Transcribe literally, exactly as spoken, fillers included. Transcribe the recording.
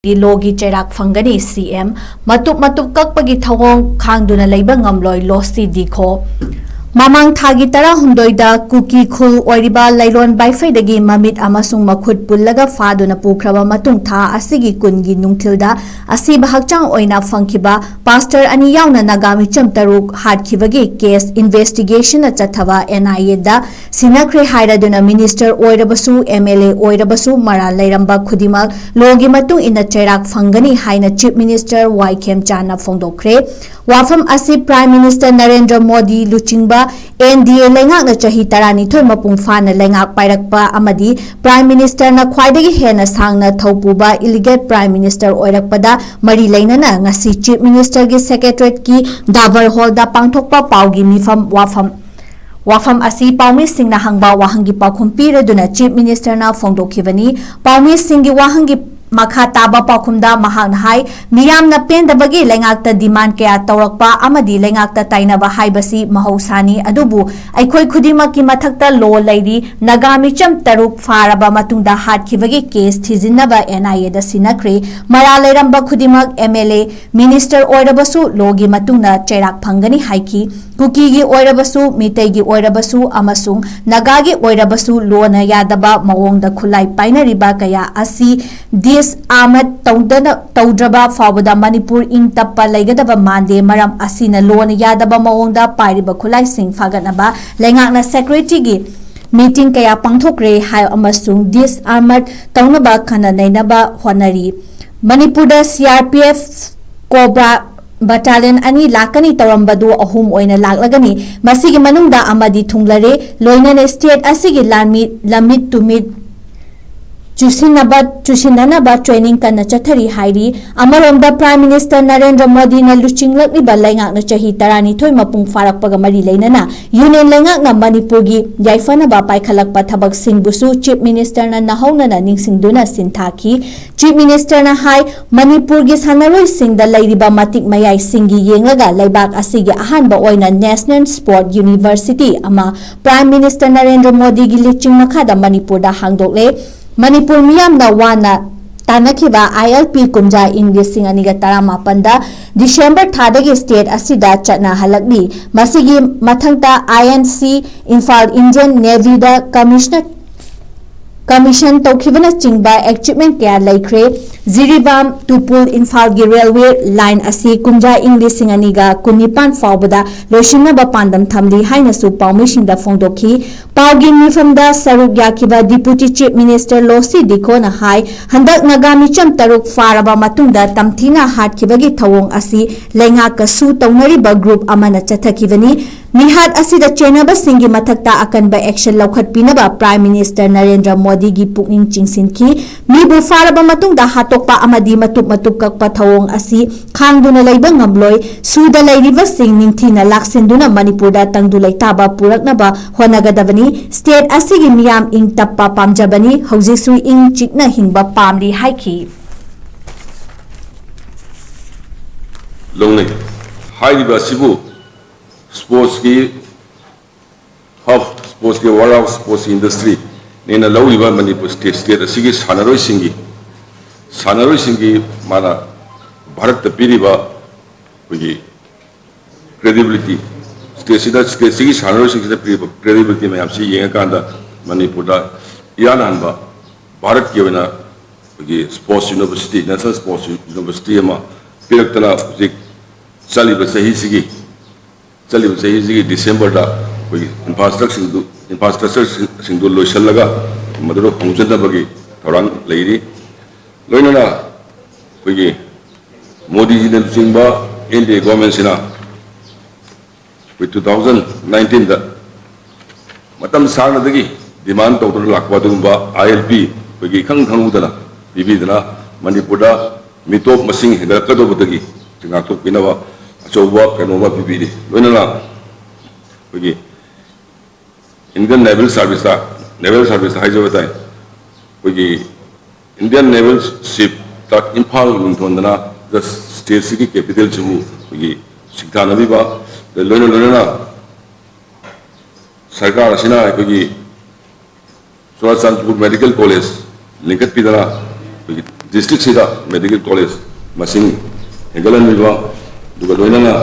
ꯂꯣꯒꯤ ꯆꯩꯔꯥꯛ ꯐꯪꯒꯅꯤ꯫ ꯁꯤ ꯑꯦꯝ꯫ ꯃꯇꯨꯞ ꯃꯇꯨꯞ ꯀꯛꯄꯒꯤ ꯊꯧꯑꯣꯡ ꯈꯥꯡꯗꯨꯅ ꯂꯩꯕ ꯉꯝꯂꯣꯏ ꯂꯣꯁꯤ ꯗꯤꯈꯣ꯫ ꯃꯃꯥꯡ ꯊꯥꯒꯤ ꯇꯔꯥꯍꯨꯝꯗꯣꯏꯗ ꯀꯨꯀꯤ ꯈꯨꯜ ꯑꯣꯏꯔꯤꯕ ꯂꯩꯔꯣꯟ ꯕꯥꯏꯐꯩꯗꯒꯤ ꯃꯃꯤꯠ ꯑꯃꯁꯨꯡ ꯃꯈꯨꯠ ꯄꯨꯜꯂꯒ ꯐꯥꯗꯨꯅ ꯄꯨꯈ꯭ꯔꯕ ꯃꯇꯨꯡ, ꯊꯥ ꯑꯁꯤꯒꯤ ꯀꯨꯟꯒꯤ ꯅꯨꯡꯊꯤꯜꯗ ꯑꯁꯤꯕ ꯍꯛꯆꯥꯡ ꯑꯣꯏꯅ ꯐꯪꯈꯤꯕ ꯄꯥꯁꯇꯔ ꯑꯅꯤ ꯌꯥꯎꯅ ꯅꯥꯒꯥ ꯃꯤꯆꯝ ꯇꯔꯨꯛ ꯍꯥꯠꯈꯤꯕꯒꯤ ꯀꯦꯁ ꯏꯟꯚꯦꯁꯇꯤꯒꯦꯁꯟꯅ ꯆꯠꯊꯕ ꯑꯦꯟ ꯑꯥꯏ ꯑꯦꯗ ꯁꯤꯟꯅꯈ꯭ꯔꯦ ꯍꯥꯏꯔꯗꯨꯅ ꯃꯤꯅꯤꯁꯇꯔ ꯑꯣꯏꯔꯕꯁꯨ, ꯑꯦꯝ ꯑꯦꯜ ꯑꯦ ꯑꯣꯏꯔꯕꯁꯨ ꯃꯔꯥꯜ ꯂꯩꯔꯝꯕ ꯈꯨꯗꯤꯡꯃꯛ ꯂꯣꯒꯤ ꯃꯇꯨꯡ ꯏꯟꯅ ꯆꯩꯔꯥꯛ ꯐꯪꯒꯅꯤ ꯍꯥꯏꯅ ꯆꯤꯐ ꯃꯤꯅꯤꯁꯇꯔ ꯋꯥꯏ ꯈꯦꯝꯆꯥꯟꯅ ꯐꯣꯡꯗꯣꯛꯈ꯭ꯔꯦ꯫ ꯋꯥꯐꯝ ꯑꯁꯤ ꯄ꯭ꯔꯥꯏꯝ ꯃꯤꯅꯤꯁꯇꯔ ꯅꯔꯦꯟꯗ꯭ꯔ ꯃꯣꯗꯤ ꯂꯨꯆꯤꯡꯕ ꯑꯦꯟ ꯗꯤ ꯑꯦ ꯂꯩꯉꯥꯛꯅ ꯆꯍꯤ ꯇꯔꯥꯅꯤꯊꯣꯏ ꯃꯄꯨꯡ ꯐꯥꯅ ꯂꯩꯉꯥꯛ ꯄꯥꯏꯔꯛꯄ ꯑꯃꯗꯤ ꯄ꯭ꯔꯥꯏꯝ ꯃꯤꯅꯤꯁꯇꯔꯅ ꯈ꯭ꯋꯥꯏꯗꯒꯤ ꯍꯦꯟꯅ ꯁꯥꯡꯅ ꯊꯧꯄꯨꯕ ꯏꯂꯤꯒꯦꯠ ꯄ꯭ꯔꯥꯏꯝ ꯃꯤꯅꯤꯁꯇꯔ ꯑꯣꯏꯔꯛꯄꯗ ꯃꯔꯤ ꯂꯩꯅꯅ ꯉꯁꯤ ꯆꯤꯐ ꯃꯤꯅꯤꯁꯇꯔꯒꯤ ꯁꯦꯀ꯭ꯔꯦꯇꯔꯤꯌꯦꯠꯀꯤ ꯗꯥꯕꯔ ꯍꯣꯜꯗ ꯄꯥꯡꯊꯣꯛꯄ ꯄꯥꯎꯒꯤ ꯃꯤꯐꯝ ꯋꯥꯐꯝ ꯋꯥꯐꯝ ꯑꯁꯤ ꯄꯥꯎꯃꯤꯁꯤꯡꯅ ꯍꯪꯕ ꯋꯥꯍꯪꯒꯤ ꯄꯥꯎꯈꯨꯝ ꯄꯤꯔꯗꯨꯅ ꯆꯤꯐ ꯃꯤꯅꯤꯁꯇꯔꯅ ꯐꯣꯡꯗꯣꯛꯈꯤꯕꯅꯤ꯫ ꯄꯥꯎꯃꯤꯁꯤꯡꯒꯤ ꯋꯥꯍꯪꯒꯤ ꯃꯈꯥ ꯇꯥꯕ ꯄꯥꯎꯈꯨꯝꯗ ꯃꯍꯥꯛꯅ ꯍꯥꯏ, ꯃꯤꯌꯥꯝꯅ ꯄꯦꯟꯗꯕꯒꯤ ꯂꯩꯉꯥꯛꯇ ꯗꯤꯃꯥꯟ ꯀꯌꯥ ꯇꯧꯔꯛꯄ ꯑꯃꯗꯤ ꯂꯩꯉꯥꯛꯇ ꯇꯥꯏꯅꯕ ꯍꯥꯏꯕꯁꯤ ꯃꯍꯧꯁꯥꯅꯤ, ꯑꯗꯨꯕꯨ ꯑꯩꯈꯣꯏ ꯈꯨꯗꯤꯡꯃꯛꯀꯤ ꯃꯊꯛꯇ ꯂꯣ ꯂꯩꯔꯤ꯫ ꯅꯥꯒꯥ ꯃꯤꯆꯝ ꯇꯔꯨꯛ ꯐꯥꯔꯕ ꯃꯇꯨꯡꯗ ꯍꯥꯠꯈꯤꯕꯒꯤ ꯀꯦꯁ ꯊꯤꯖꯤꯟꯅꯕ ꯑꯦꯟ ꯑꯥꯏ ꯑꯦꯗ ꯁꯤꯟꯅꯈ꯭ꯔꯦ꯫ ꯃꯔꯥꯜ ꯂꯩꯔꯝꯕ ꯈꯨꯗꯤꯡꯃꯛ ꯑꯦꯝ ꯑꯦꯜ ꯑꯦ, ꯃꯤꯅꯤꯁꯇꯔ ꯑꯣꯏꯔꯕꯁꯨ ꯂꯣꯒꯤ ꯃꯇꯨꯡꯗ ꯆꯩꯔꯥꯛ ꯐꯪꯒꯅꯤ ꯍꯥꯏꯈꯤ꯫ ꯀꯨꯀꯤꯒꯤ ꯑꯣꯏꯔꯕꯁꯨ, ꯃꯤꯇꯩꯒꯤ ꯑꯣꯏꯔꯕꯁꯨ ꯑꯃꯁꯨꯡ ꯅꯥꯒꯥꯒꯤ ꯑꯣꯏꯔꯕꯁꯨ ꯂꯣꯅ ꯌꯥꯗꯕ ꯃꯑꯣꯡꯗ ꯈꯨꯠꯂꯥꯏ ꯄꯥꯏꯅꯔꯤꯕ ꯀꯌꯥ ꯑꯁꯤ ꯗꯤꯁꯑꯥꯔꯃ ꯇꯧꯗꯅ, ꯇꯧꯗ꯭ꯔꯕ ꯐꯥꯎꯕꯗ ꯃꯅꯤꯄꯨꯔ ꯏꯪ ꯇꯞꯄ ꯂꯩꯒꯗꯕ ꯃꯥꯟꯗꯦ꯫ ꯃꯔꯝ ꯑꯁꯤꯅ ꯂꯣꯅ ꯌꯥꯗꯕ ꯃꯑꯣꯡꯗ ꯄꯥꯏꯔꯤꯕ ꯈꯨꯠꯂꯥꯏꯁꯤꯡ ꯐꯥꯒꯠꯅꯕ ꯂꯩꯉꯥꯛꯅ ꯁꯦꯀ꯭ꯔꯦꯇꯔꯤꯌꯦꯠꯀꯤ ꯃꯤꯇꯤꯡ ꯀꯌꯥ ꯄꯥꯡꯊꯣꯛꯈ꯭ꯔꯦ ꯍꯥꯏ ꯑꯃꯁꯨꯡ ꯗꯤꯁꯑꯥꯔꯃ ꯇꯧꯅꯕ ꯈꯟꯅ ꯅꯩꯅꯕ ꯍꯣꯠꯅꯔꯤ꯫ ꯃꯅꯤꯄꯨꯔꯗ C R P F Cobra battalion ꯑꯅꯤ ꯂꯥꯛꯀꯅꯤ ꯇꯧꯔꯝꯕꯗꯨ ꯑꯍꯨꯝ ꯑꯣꯏꯅ ꯂꯥꯛꯂꯒꯅꯤ꯫ ꯃꯁꯤꯒꯤ ꯃꯅꯨꯡꯗ ꯑꯃꯗꯤ ꯊꯨꯡꯂꯔꯦ꯫ ꯂꯣꯏꯅꯅ ꯁ꯭ꯇꯦꯠ ꯑꯁꯤꯒꯤ ꯂꯥꯟꯃꯤ ꯂꯝꯃꯤꯠ ꯇꯨꯃꯤꯠ ꯆꯨꯁꯤꯟꯅꯕ, ꯆꯨꯁꯤꯟꯅꯅꯕ ꯇ꯭ꯔꯦꯅꯤꯡ ꯀꯟꯅ ꯆꯠꯊꯔꯤ ꯍꯥꯏꯔꯤ꯫ ꯑꯃꯔꯣꯝꯗ, ꯄ꯭ꯔꯥꯏꯝ ꯃꯤꯅꯤꯁꯇꯔ ꯅꯔꯦꯟꯗ꯭ꯔ ꯃꯣꯗꯤꯅ ꯂꯨꯆꯤꯡꯂꯛꯂꯤꯕ ꯂꯩꯉꯥꯛꯅ ꯆꯍꯤ ꯇꯔꯥꯅꯤꯊꯣꯏ ꯃꯄꯨꯡ ꯐꯥꯔꯛꯄꯒ ꯃꯔꯤ ꯂꯩꯅꯅ ꯌꯨꯅꯤꯌꯟ ꯂꯩꯉꯥꯛꯅ ꯃꯅꯤꯄꯨꯔꯒꯤ ꯌꯥꯏꯐꯅꯕ ꯄꯥꯏꯈꯠꯂꯛꯄ ꯊꯕꯛꯁꯤꯡꯕꯨꯁꯨ ꯆꯤꯐ ꯃꯤꯅꯤꯁꯇꯔꯅ ꯅꯧꯍꯧꯅꯅ ꯅꯤꯡꯁꯤꯡꯗꯨꯅ ꯁꯤꯟꯊꯥꯈꯤ꯫ ꯆꯤꯐ ꯃꯤꯅꯤꯁꯇꯔꯅ ꯍꯥꯏ, ꯃꯅꯤꯄꯨꯔꯒꯤ ꯁꯥꯟꯅꯔꯣꯏꯁꯤꯡꯗ ꯂꯩꯔꯤꯕ ꯃꯇꯤꯛ ꯃꯌꯥꯏꯁꯤꯡꯒꯤ ꯌꯦꯡꯂꯒ ꯂꯩꯕꯥꯛ ꯑꯁꯤꯒꯤ ꯑꯍꯥꯟꯕ ꯑꯣꯏꯅ ꯅꯦꯁꯅꯦꯜ ꯁ꯭ꯄꯣꯔꯠ ꯌꯨꯅꯤꯚꯔꯁꯤꯇꯤ ꯑꯃ ꯄ꯭ꯔꯥꯏꯝ ꯃꯤꯅꯤꯁꯇꯔ ꯅꯔꯦꯟꯗ꯭ꯔ ꯃꯣꯗꯤꯒꯤ ꯂꯨꯆꯤꯡ ꯃꯈꯥꯗ ꯃꯅꯤꯄꯨꯔꯗ ꯍꯥꯡꯗꯣꯛꯂꯦ꯫ ꯃꯅꯤꯄꯨꯔ ꯃꯤꯌꯥꯝꯅ ꯋꯥꯅ ꯇꯥꯟꯅꯈꯤꯕ ILP ꯀꯨꯝꯖꯥ ꯏꯪ ꯂꯤꯁꯤꯡ ꯑꯅꯤꯒ ꯇꯔꯥꯃꯥꯄꯟꯗ December ꯊꯥꯗꯒꯤ state ꯑꯁꯤꯗ ꯆꯠꯅꯍꯜꯂꯛꯂꯤ꯫ ꯃꯁꯤꯒꯤ ꯃꯊꯪꯗ INC, Imphal Indian Navyꯗ commissioner, commission ꯇꯧꯈꯤꯕꯅꯆꯤꯡꯕ achievement ꯀꯌꯥ ꯂꯩꯈ꯭ꯔꯦ꯫ ꯖꯤꯔꯤꯕꯥꯝ ꯇꯨꯄꯨꯜ ꯏꯝꯐꯥꯜꯒꯤ railway line ꯑꯁꯤ ꯀꯨꯝꯖꯥ ꯏꯪ ꯂꯤꯁꯤꯡ ꯑꯅꯤꯒ ꯀꯨꯟꯅꯤꯄꯥꯟ ꯐꯥꯎꯕꯗ ꯂꯣꯏꯁꯤꯟꯅꯕ ꯄꯥꯟꯗꯝ ꯊꯝꯂꯤ ꯍꯥꯏꯅꯁꯨ ꯄꯥꯎꯃꯤꯁꯤꯡꯗ ꯐꯣꯡꯗꯣꯛꯈꯤ꯫ ꯄꯥꯎꯒꯤ ꯃꯤꯐꯝꯗ ꯁꯔꯨꯛ ꯌꯥꯈꯤꯕ Deputy Chief Minister ꯂꯣꯁꯤ ꯗꯤꯈꯣꯅ ꯍꯥꯏ, ꯍꯟꯗꯛ ꯅꯥꯒꯥ ꯃꯤꯆꯝ ꯇꯔꯨꯛ ꯐꯥꯔꯕ ꯃꯇꯨꯡꯗ ꯇꯝꯊꯤꯅ ꯍꯥꯠꯈꯤꯕꯒꯤ ꯊꯧꯑꯣꯡ ꯑꯁꯤ ꯂꯩꯉꯥꯛꯀꯁꯨ ꯇꯧꯅꯔꯤꯕ group ꯑꯃꯅ ꯆꯠꯊꯈꯤꯕꯅꯤ꯫ ꯃꯤꯍꯥꯠ ꯑꯁꯤꯗ ꯆꯦꯟꯅꯕꯁꯤꯡꯒꯤ ꯃꯊꯛꯇ ꯑꯀꯟꯕ action ꯂꯧꯈꯠꯄꯤꯅꯕ Prime Minister ꯅꯔꯦꯟꯗ꯭ꯔ ꯃꯣꯗꯤꯒꯤ ꯄꯨꯛꯅꯤꯡ ꯆꯤꯡꯁꯤꯟꯈꯤ꯫ ꯃꯤꯕꯨ ꯐꯥꯔꯕ ꯃꯇꯨꯡꯗ ꯍꯥꯠꯇꯣꯛꯄ ꯑꯃꯗꯤ ꯃꯇꯨꯞ ꯃꯇꯨꯞ ꯀꯛꯄ ꯊꯧꯑꯣꯡ ꯑꯁꯤ ꯈꯥꯡꯗꯨꯅ ꯂꯩꯕ ꯉꯝꯂꯣꯏ꯫ ꯁꯨꯗ ꯂꯩꯔꯤꯕꯁꯤꯡ ꯅꯤꯡꯊꯤꯅ ꯂꯥꯛꯁꯤꯟꯗꯨꯅ ꯃꯅꯤꯄꯨꯔꯗ ꯇꯪꯗꯨ ꯂꯩꯇꯥꯕ ꯄꯨꯔꯛꯅꯕ ꯍꯣꯠꯅꯒꯗꯕꯅꯤ꯫ State ꯑꯁꯤꯒꯤ ꯃꯤꯌꯥꯝ ꯏꯪ ꯇꯞꯄ ꯄꯥꯝꯖꯕꯅꯤ꯫ ꯍꯧꯖꯤꯛꯁꯨ ꯏꯪ ꯆꯤꯛꯅ ꯍꯤꯡꯕ ꯄꯥꯝꯂꯤ ꯍꯥꯏꯈꯤ꯫ ꯂꯧꯅꯩ꯫ ꯍꯥꯏꯔꯤꯕ ꯑꯁꯤꯕꯨ sportsꯀꯤ hub, sportsꯀꯤ world of sports industryꯅꯦꯅ ꯂꯧꯔꯤꯕ ꯃꯅꯤꯄꯨꯔ state, state ꯑꯁꯤꯒꯤ ꯁꯥꯟꯅꯔꯣꯏꯁꯤꯡꯒꯤ, ꯁꯥꯟꯅꯔꯣꯏꯁꯤꯡꯒꯤ ꯃꯥꯅ ꯚꯥꯔꯠꯇ ꯄꯤꯔꯤꯕ ꯑꯩꯈꯣꯏꯒꯤ credibility, stateꯁꯤꯗ, stateꯁꯤꯒꯤ ꯁꯥꯟꯅꯔꯣꯏꯁꯤꯡꯁꯤꯗ ꯄꯤꯔꯤꯕ credibility ꯃꯌꯥꯝꯁꯤ ꯌꯦꯡꯉꯀꯥꯟꯗ ꯃꯅꯤꯄꯨꯔꯗ ꯏꯍꯥꯟ ꯍꯥꯟꯕ ꯚꯥꯔꯠꯀꯤ ꯑꯣꯏꯅ ꯑꯩꯈꯣꯏꯒꯤ sports university, national sports university ꯑꯃ ꯄꯤꯔꯛꯇꯅ ꯍꯧꯖꯤꯛ ꯆꯠꯂꯤꯕ ꯆꯍꯤꯁꯤꯒꯤ, ꯆꯠꯂꯤꯕ ꯆꯍꯤꯁꯤꯒꯤ Decemberꯗ ꯑꯩꯈꯣꯏꯒꯤ infrastructureꯁꯤꯡꯗꯨ, infrastructureꯁꯤꯡꯗꯨ ꯂꯣꯏꯁꯤꯜꯂꯒ ꯃꯗꯨꯗ ꯍꯣꯡꯖꯅꯕꯒꯤ ꯊꯧꯔꯥꯡ ꯂꯩꯔꯤ꯫ ꯂꯣꯏꯅꯅ ꯑꯩꯈꯣꯏꯒꯤ ꯃꯣꯗꯤꯖꯤꯅ ꯂꯨꯆꯤꯡꯕ NDA governmentꯁꯤꯅ ꯑꯩꯈꯣꯏ two thousand nineteenꯗ ꯃꯇꯝ ꯁꯥꯡꯅꯗꯒꯤ demand ꯇꯧꯗꯨꯅ ꯂꯥꯛꯄ ꯑꯗꯨꯒꯨꯝꯕ ILP ꯑꯩꯈꯣꯏꯒꯤ ꯏꯈꯪ ꯈꯪꯍꯧꯗꯅ ꯄꯤꯕꯤꯗꯅ ꯃꯅꯤꯄꯨꯔꯗ ꯃꯤꯇꯣꯞ ꯃꯁꯤꯡ ꯍꯦꯟꯒꯠꯂꯛꯀꯗꯧꯕꯗꯒꯤ ꯉꯥꯛꯊꯣꯛꯄꯤꯅꯕ ꯑꯆꯧꯕ ꯀꯩꯅꯣ ꯑꯃ ꯄꯤꯕꯤꯔꯤ꯫ ꯂꯣꯏꯅꯅ ꯑꯩꯈꯣꯏꯒꯤ Indian Naval Serviceꯇ, Naval Serviceꯇ ꯍꯥꯏꯖꯕ ꯇꯥꯏ, ꯑꯩꯈꯣꯏꯒꯤ Indian Naval Shipꯇ ꯏꯝꯐꯥꯜ ꯃꯤꯡꯊꯣꯟꯗꯅ stateꯁꯤꯒꯤ capitalꯁꯤꯕꯨ ꯑꯩꯈꯣꯏꯒꯤ ꯁꯤꯡꯊꯥꯅꯕꯤꯕ, ꯂꯣꯏꯅ ꯂꯣꯏꯅꯅ ꯁꯔꯀꯥꯔ ꯑꯁꯤꯅ ꯑꯩꯈꯣꯏꯒꯤ ꯆꯨꯔꯥꯆꯥꯟꯄꯨꯔ Medical College ꯂꯤꯡꯈꯠꯄꯤꯗꯅ ꯑꯩꯈꯣꯏꯒꯤ ꯗꯤꯁꯇ꯭ꯔꯤꯛꯁꯤꯗ ꯃꯦꯗꯤꯀꯦꯜ ꯀꯣꯂꯦꯖ ꯃꯁꯤꯡ ꯍꯦꯟꯒꯠꯍꯟꯕꯤꯕ, ꯑꯗꯨꯒ ꯂꯣꯏꯅꯅ